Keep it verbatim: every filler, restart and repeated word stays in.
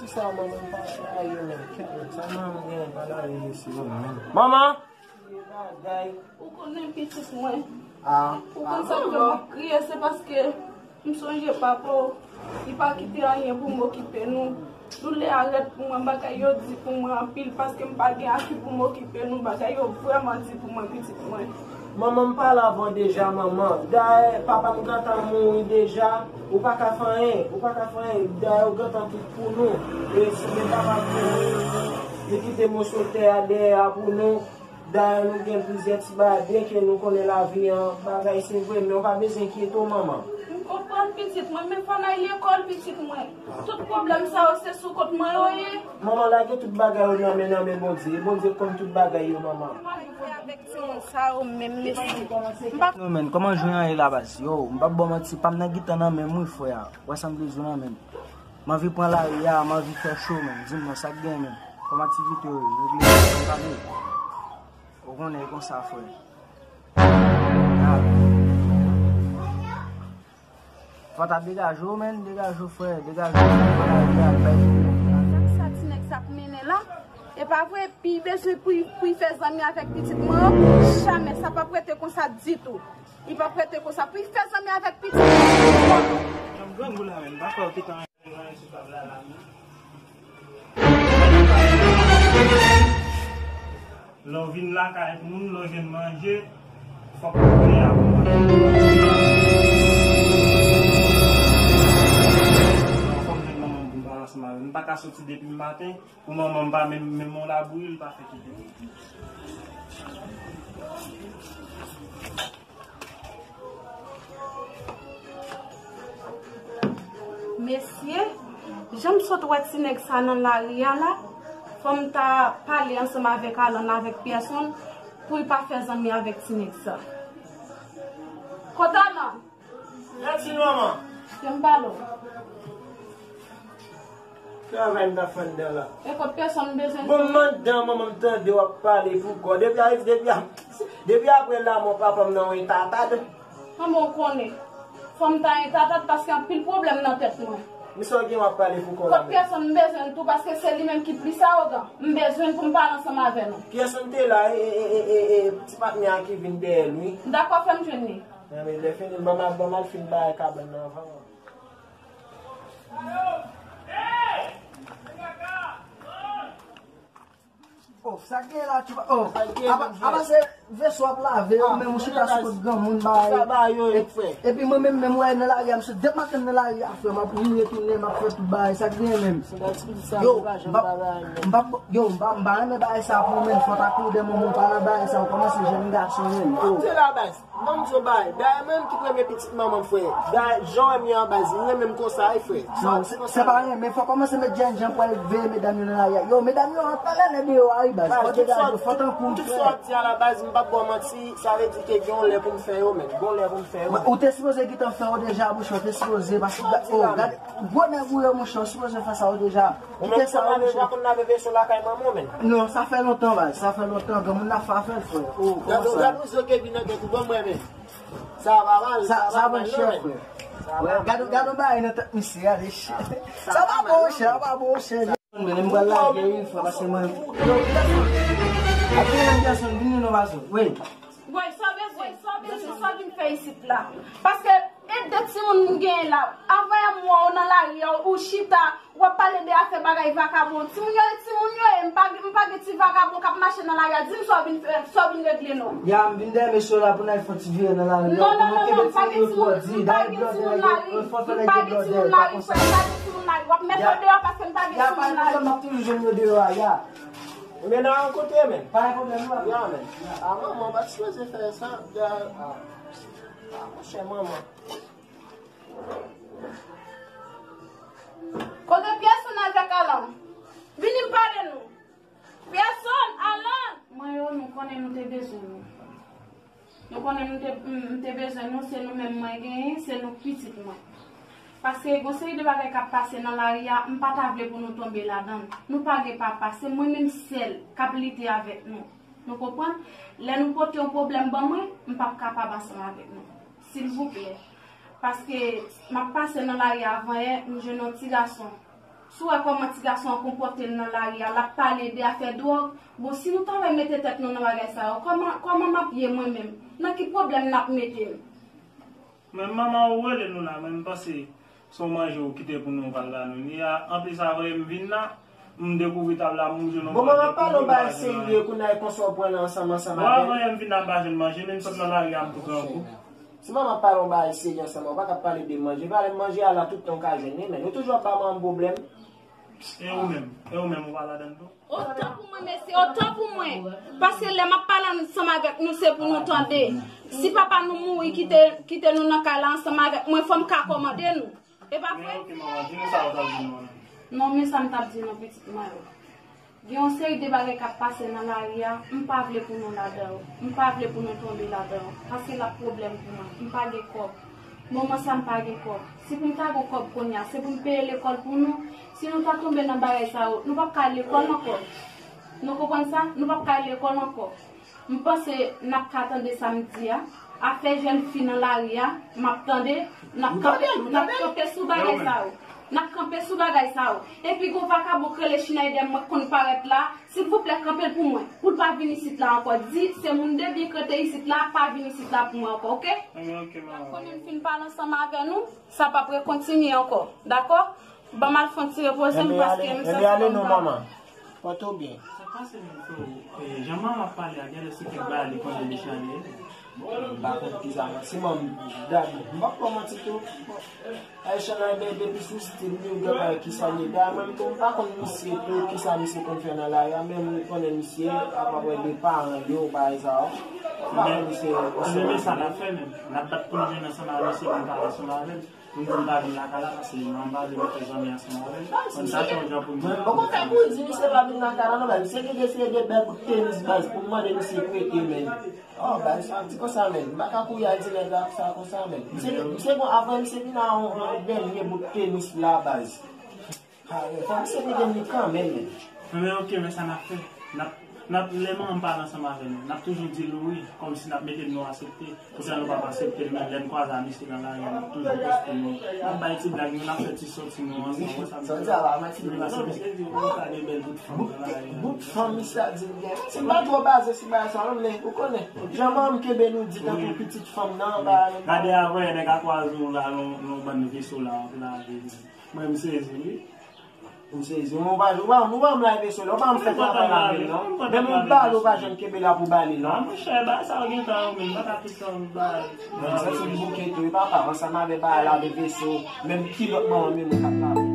Sa manman pa la ye menm, kèt menm. Sa manman gen pa la ye isi menm. Manman! Bagay. Ou konnen pitit mwen. Ah. Ou konn sa k fè m ap kriye, se paske m sonje papa w, li pa kite anyen pou m okipe nou. Doulè a rèd pou mwen, bagay yo di pou mwen anpil, paske m pa gen aki pou m okipe nou, bagay yo vrèman di pou mwen, pitit mwen. Manman m pale avè w deja, manman. Dayè, papa m gentan mouri deja, ou pa ka fè anyen, ou pa ka fè anyen. Dayè, ou gentan tout pou nou. E si gen papa m mouri, li kite moso tè a dèyè a pou nou. Dayè, nou gen plizyè ti bagay, byenke nou konnen lavi an bagay se vre, men ou pa bezwen enkyete w, manman. M konprann, pitit mwen, men fò n al lekòl, pitit mwen. Tout pwoblèm sa yo, se sou kont mwen yo ye. Manman, lage tout bagay yo nan men, nan men Bondye. E Bondye konn tout bagay yo, manman. Avèk timoun sa yo menm, mesye. M pa... Yo, men, kòman jwenn an ye la, baz? Yo, m p ap ba w manti, pa m nan gitan nan men m, wi, frè. Wè sa m vle di w nan men m. M anvi pran lari a, m anvi fè cho, men. Di m non, sa k gen, men. Kòm aktivite yo ye, regle, m pale. Ou konnen e konsa, frè. Ah. Fò ta degaje w, men, degaje w, frè, degaje w, frè, al bay pou ou. Sa ti nèg sa ap mennen la? E pa vre, pi bezwen pou, pou fè zanmi avèk pitit mwen yo, jamè, sa p ap rete konsa ditou. Li p ap rete konsa pou fè zanmi avèk pitit mwen. Janm grangou la, men, m pa kwè w te ka. Lè w vin lakay moun, lè w jwenn manje, fòk ou fè a pou manje. Fòk m jwenn manman m pou m pale ansanm avè l. M pa ka soti depi maten pou manman m pa menm, menm yon labouyi, li pa fè kite. Mesye, jan m sot wè ti nèg sa nan lari a la, fò m ta pale ansanm avèk Alan, avèk Pyèsonn, pou l pa fè zanmi avèk ti nèg sa. Kote Alan? Latil, manman. Ke m pale w. Travay m t ap fè anndan la. E kot Pyèsonn bezwen... Bon, m anndan, manman, m tande w ap pale pou kò. Depi a, depi a, depi apre lanmò papa m nan, w entatad. Kòman w konnen? Fò m ta entatad paske anpil pwoblèm nan tèt mwen. Men sa w gen w ap pale pou kò la menm? Kot Pyèsonn, m bezwen l tou paske se li menm ki plis awogan. M bezwen l pou m pale ansanm avè nou. Pyèsonn te la, e, e, e, e, e, ti patnè a ki vin dèyè l, wi. Dakò, fè m jwenn li. Nan men lè fini, ban m al, ban m al fin bay kabann nan avan. Oh, sa gen la, ti pa, oh, apa, apa se veso ap lave, ou menm ou chita sou kot granmoun, bay. Epi mwen menm, menm wè nan lari a, m sot depi maten nan lari a, frè, m ap riye tounen, m ap fè tout bagay, sa gen menm. Yo, m pa, m pa, yo, m pa, m pa renmen bagay sa pou ou menm, fò ta kouri dèyè manman w, pa nan bagay sa, ou kòmanse jèn gason menm. Bon, se la baz. Ban m di w bagay. Dayè, mwen menm ki premye pitit manman m, frè. Dayè, jan w wè m ye an baz, li renmen m konsa, wi, frè. Non, se, se pa renmen, men fò kòmanse met jènjan pou al veye medam yo nan lari a. Yo, medam yo anpil anlè deyò a, wi, baz. Fò degaje w, fò tankou w, frè. Tout sa w di a la baz, m p ap ba w manti, sa vle di ke gen yon lè pou m fè yo, men. Gon lè pou m fè yo. Ou te sipoze gentan fè yo deja, bouch, ou te sipoze, paske, oh, gade, gwo nèg ou ye, monchè, ou sipoze fè sa yo deja. Ou menm konn lave, ou pa konn lave veso lakay manman w, men. Non, sa fè lontan, baz. Sa fè lontan. Granmoun nan fè afè l, frè. Gade, gade yon zo ke vin nan tèt ou, ban m wè, men. Sa pa mal, sa pa mal, non, men. Gade, gade yon bagay nan tèt misye, gade. Sa pa bon, chè, sa pa bon, chè. Men m pral lage, wi, frè, paske mwen... Yo, Pyèsonn. Ap vin nan Pyèsonn, vini non, paske, wi. Woy, sa w bezwen, sa w bezwen, sa w vin fè isit la? Paske e de timoun m genyen la. Avan yè m wè w nan lari a, ou chita, w ap pale de afè bagay vakabon. Timoun yo, timoun yo ye, m pa, m pa gen ti vakabon k ap mache nan lari a. Di m sa w vin fè, sa w vin regle non. Ya, m vin dèyè mesye yo la pou n al fè yon ti vire nan lari a. Non, non, non, non, m pa gen timoun, m pa gen timoun lari, m pa gen timoun lari, frè, m pa gen timoun lari. W ap mete yo deyò paske m pa gen timoun lari. Ya, pa gen pwoblèm, m ap toujou jwenn yo deyò a, ya. Men nan yon kote, men. Pa gen pwoblèm, non. Ya, men. A, manman, pa sipoze fè sa. Ya, a. A, monchè, manman. Kote Pyèsonn avèk Alan? Vini m pale nou. Pyèsonn, Alan! Mwen yo, nou konnen nou te bezwen nou. Nou konnen nou te, m, m te bezwen nou, se nou menm mwen genyen, se nou k pitit mwen. Paske gon seri de bagay k ap pase nan lari a, m pa ta vle pou nou tonbe ladan l. Nou pa gen papa, se mwen menm sèl k ap lite avèk nou. Nou konprann? Lè nou pote yon pwoblèm ban mwen, m p ap kapab ansanm avèk nou. Silvouplè. Paske m ap pase nan lari a avan yè, m jwenn yon ti gason. Si w wè kòman ti gason an konpòte l nan lari a, l ap pale de afè dwòg, bon, si nou ta wè mete tèt nou nan bagay sa yo, kòman, kòman m ap ye mwen menm? Nan ki pwoblèm n ap mete m? Men manman ou rele nou la, men m panse se yon manje ou kite pou nou pral ba nou. Li a, anplis avè m vin la, m dekouvri tab la, m jwenn yon Bon, manman, pale yon bagay serye, kounye a e konsa w pran l ansanm ansanm avè l. Bon, avan yè m vin la, m pa jwenn manje, men m sot nan lari a, m tou pran kou. Si manman pale yon bagay serye ansanm, ou pa ka pale de manje, pale manje a la, tout tan ou ka jwenn li, men yo toujou ap ba manman m pwoblèm. E ou menm, e ou menm, ou pa ladan tou? Otan pou mwen, mesye, otan pou mwen. Paske lè m ap pale ansanm avèk nou, se pou nou tande. Si papa nou mouri, kite, kite nou nan kay la ansanm avèk mwen, fò m ka kòmande nou. E pa vre? Non, men sa m t ap di nou, pitit mwen yo. Gen yon seri de bagay k ap pase nan lari a, m pa vle pou nou ladan yo. M pa vle pou nou tonbe ladan yo. Paske l ap pwoblèm pou mwen. M pa gen kòb. Moman sa m pa gen kòb. Si pou m ta gen kòb kounye a, se pou m peye lekòl pou nou. Si nou ta tonbe nan bagay sa yo, nou p ap ka al lekòl ankò. Nou konprann sa? Nou p ap ka al lekòl ankò. M panse n ap ka tande sa m di a. Afè jèn fi nan lari a, m ap tande, n ap kanpe, n ap kanpe sou bagay sa yo. N ap kanpe sou bagay sa yo. Epi gon vakabon k rele Schneider mwen k konn parèt la, silvouplè kanpe l pou mwen. Pou l pa vin isit la ankò. Di se moun de byen k rete isit la, pa vin isit la pou mwen ankò, oke? Konnen m fin pale ansanm avè nou, sa p ap rekontinye ankò. Dakò? Ban m al fè yon ti repoze m paske m santi kò m pa bon. Pòte w byen. Sa k pase menm freo? Jan manman ap pale a, genlè se kèk bagay li konnen li chale. M pa konn kisa manti manm dad. M p ap ba w manti tou. Ayisyen nan depi sou stil li ou gen bagay kisa li ye. Dayè mwen menm tou m pa konn misye tou kisa misye konn fè nan lari a, men m konnen misye apa wè de paran yo bagay sa yo. M pa konn misye. Men men sa n ap fè menm. N ap bat pou n jwenn ansanm avè misye pou n pale ansanm avè l. Pou m di m pa vin lakay la paske m anba de mete zanmi ansanm avè l. Ban m chache yon jan pou m di. Mwen m poko fè pou l di misye pa vin lakay la non baz. Misye gen de seri de bèl bout tenis baz pou m mande misye prete men. Oh baz sa di konsa men. M pa ka kouri al di nèg la sa konsa men. Misye misye gon apre misye vin a yon dènye bout tenis la baz. Fò misye prete m li kanmenm men. Men ok men sa n ap fè. N ap N ap, lè manman m pale ansanm avè nou, n ap toujou di l wi, kòmsi n ap mete n nou aksepte. Poutèt nou p ap aksepte l, men lè n kwaze a misye nan lari a, n ap toujou poste nou. N ap bay ti blag nou, n ap fè ti sòti nou ansanm, ou wè sa m di la? Sòti a pa manti. Wi, paske misye di ou ka gen bèl bout fanm nan lari a. Bout fanm misye ap di m gen. Si m pa twò baze sou bagay sa non, men ou konnen. Jan manman m kenbe nou di tankou pitit fanm nan, bagay. Gade avè nèg a kwaze w la nan yon bann veso la, w ap lave. Mwen m sezi wi. M sezi. Ou pa, ou pa, ou pa m lave sou la, ou pa m fè travay lavi non. Menm yon balo ou pa janm kenbe la pou bale non. Monchè, bagay sa yo gentan yo menm, m pa ka pito bay. Mwen m santi m bouke tou wi papa, ansanm avè bagay lave veso, menm kilòt manman m yo mwen t ap lave.